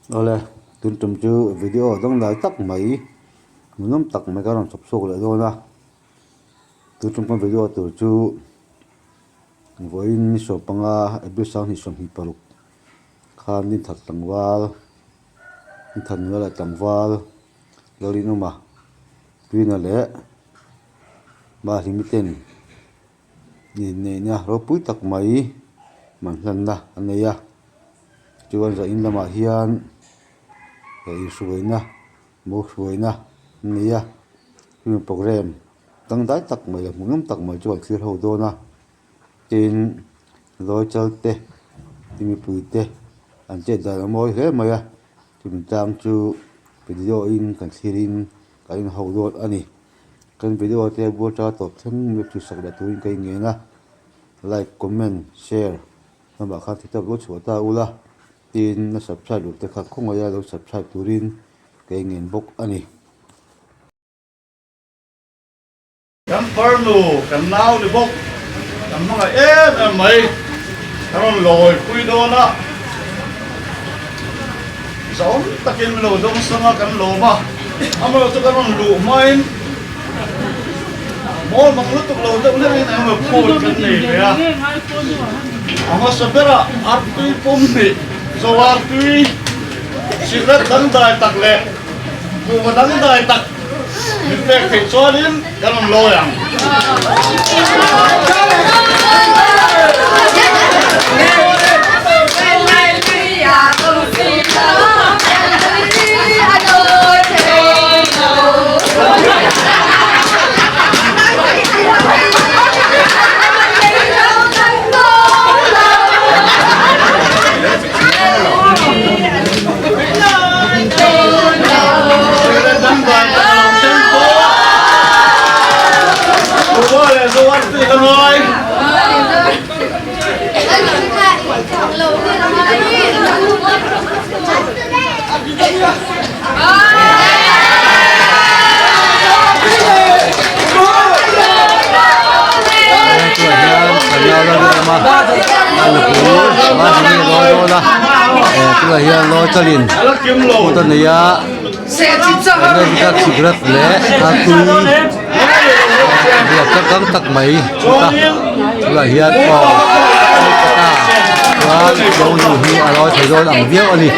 Awle tun tum chu video dangdai tak mai hmuhnawm tak mai ka rawn chhawp chhuak leh dawn a tun tum kan video tur chu vawiin ni sawmpanga April sanghnih 26 khan ni that tlangval ni that nula leh tlangval Lalrinawma Tuina leh Mahlimi ten. Inneihna ropui tak mai man hlanna a nei a chuan zah in lamah hian inhruaina mo hruaina a nei a chumi programme dangdai tak mai leh hmuhnawm tak mai chu an thlir ho dawn a tin lawi chal te mipui te an chet dan a mawi hle mai a chumi tlang chu video in kan thlir in kan in ho dawn a ni. Kan video te bul ta tawp thleng mi chu sak leh turin ka inngen a, like, comment, share lamah khan thil tawp lo chhuah ta ula tin a subscribe loh te kha khawngaih a lo subscribe turin ka inngen bawk a ni. Kan farnu kan nau ni bawk kan hmangaih em em mai kan rawn lawi pui dawn a, zawm takin min lo dawng sang a kan lawm a. Amaherawh chu kan rawn luh hmain mawl mang lutuk lo deuh hlek in engemaw phone kan nei ve a. A hmasa berah artui pum hnih zo artui cigarette dangdai tak leh kuhva dangdai tak min pek theih chuanin kan rawn lawi ang. Tunah hian lawi chalin kut a nei a America cigarette leh a tui riak changkang tak mai kut a tunah hian aw chuan lo nu hi a lawi thei dawn ang viau a ni.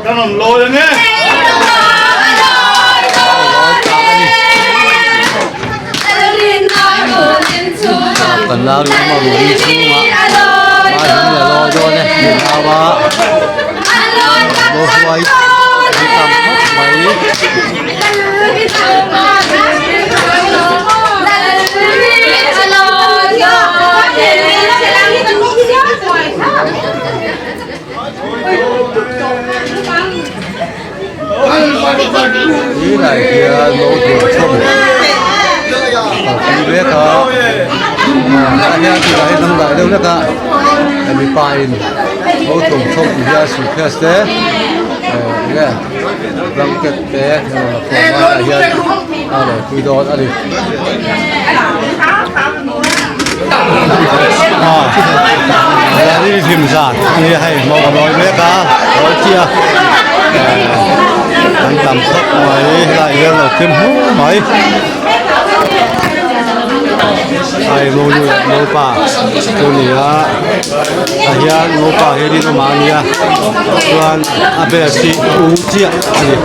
Kan rawn lawi ang e. Kan la ring a ru ring chhungah mai hi a lawi dawn e min au a lo huai an tam khawp mai. Tunah hian lo tur chhawm kalpui mek a ah hian tunah hian dangdai deuh hlek a mipa in lo tur chhawm tih hian suitcase te eh enge blanket te a rawn la khawm a tah hian a rawn pui dawn a ni. Hlim zan a ni a hei hmuh a nawi mek a nawi chiah a an tam khawp mai helai hian lo thim hmur mai hei monu leh mopa chu a ni a tah hian mopa hi rinawm a nia chuan a bag hi a ung chiah a ni.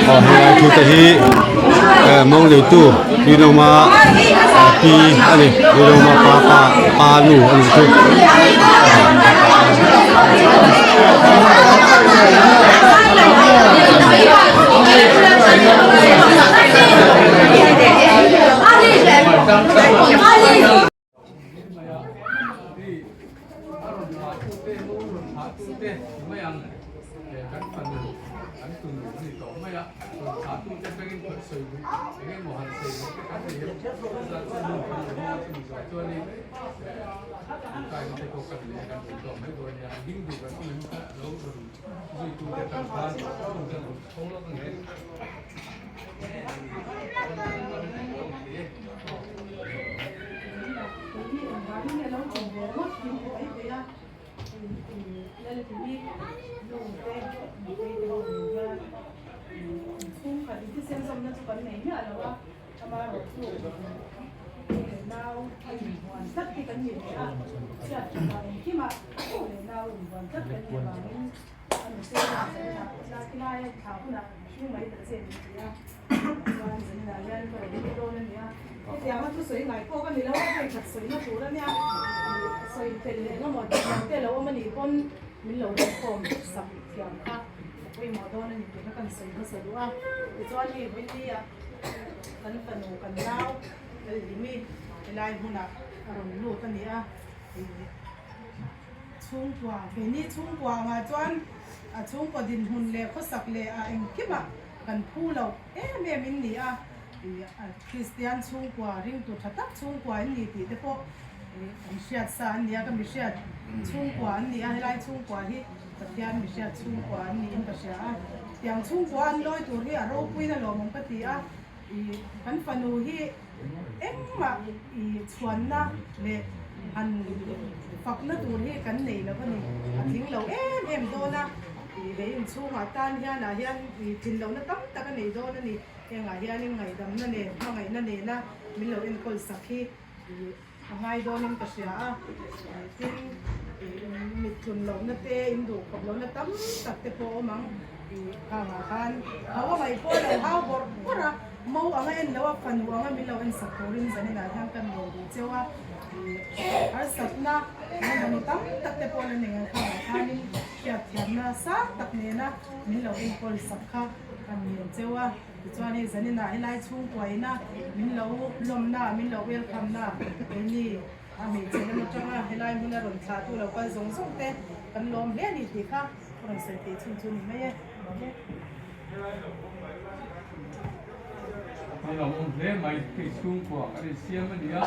Aw helai thu te hi mawng leitu rinawma pi. pi a ni Lalawma pa pa pa nu a nih chu. Chhungkua, keini chhungkua angah chuan a chhungkaw dinhmun leh khawsak leh a engkimah kan phu loh em em in ni a, Kristian chhungkua, ringtu tha tak chhungkua in ni tih te pawh kan hriat sa an ni a, ka mihriat chhungkua an ni a, helai chhungkua hi Pathian mihriat chhungkua an niin ka hria a, tiang chhungkua an lawi tur hi a ropuiin a lawmawm ka ti a, kan fanu hi engmah chhuanna leh han fakna tur hi kan nei lo a ni, a tling lo em em dawn a, he inchhungah tan hian ah hian tlin lohna tam tak a nei dawn a ni, hengah hianin ngaihdamna nen hmangaihna nena min lo enkawl sak hi a ngai dawnin ka hria a, tin mit tlun lohna te in duh khawp lohna tam tak te pawh a awm ang khangah khan hau a ngaih pawh a lo hau bawrh bawrh a, mo anga en loh a fanu anga min lo en sak turin zaninah hian kan rawn duh cheu a, harsatna engemaw tam tak te pawh la nei ang khangah khanin hriatthiamna sang tak nena min lo enkawl sak kha kan ngen cheu a. Tichuan hei zaninah helai chhungkua ina min lo lawmna, min lo welcome na keini a hmeichhe lam atanga helai hmuna rawn thlahtu lo kal zawng zawng te kan lawm hle a ni tih kha ka rawn sawi theih chhun chu ni mai e. Kan lo awm hle mai, hei chhungkua kan insiam a ni a.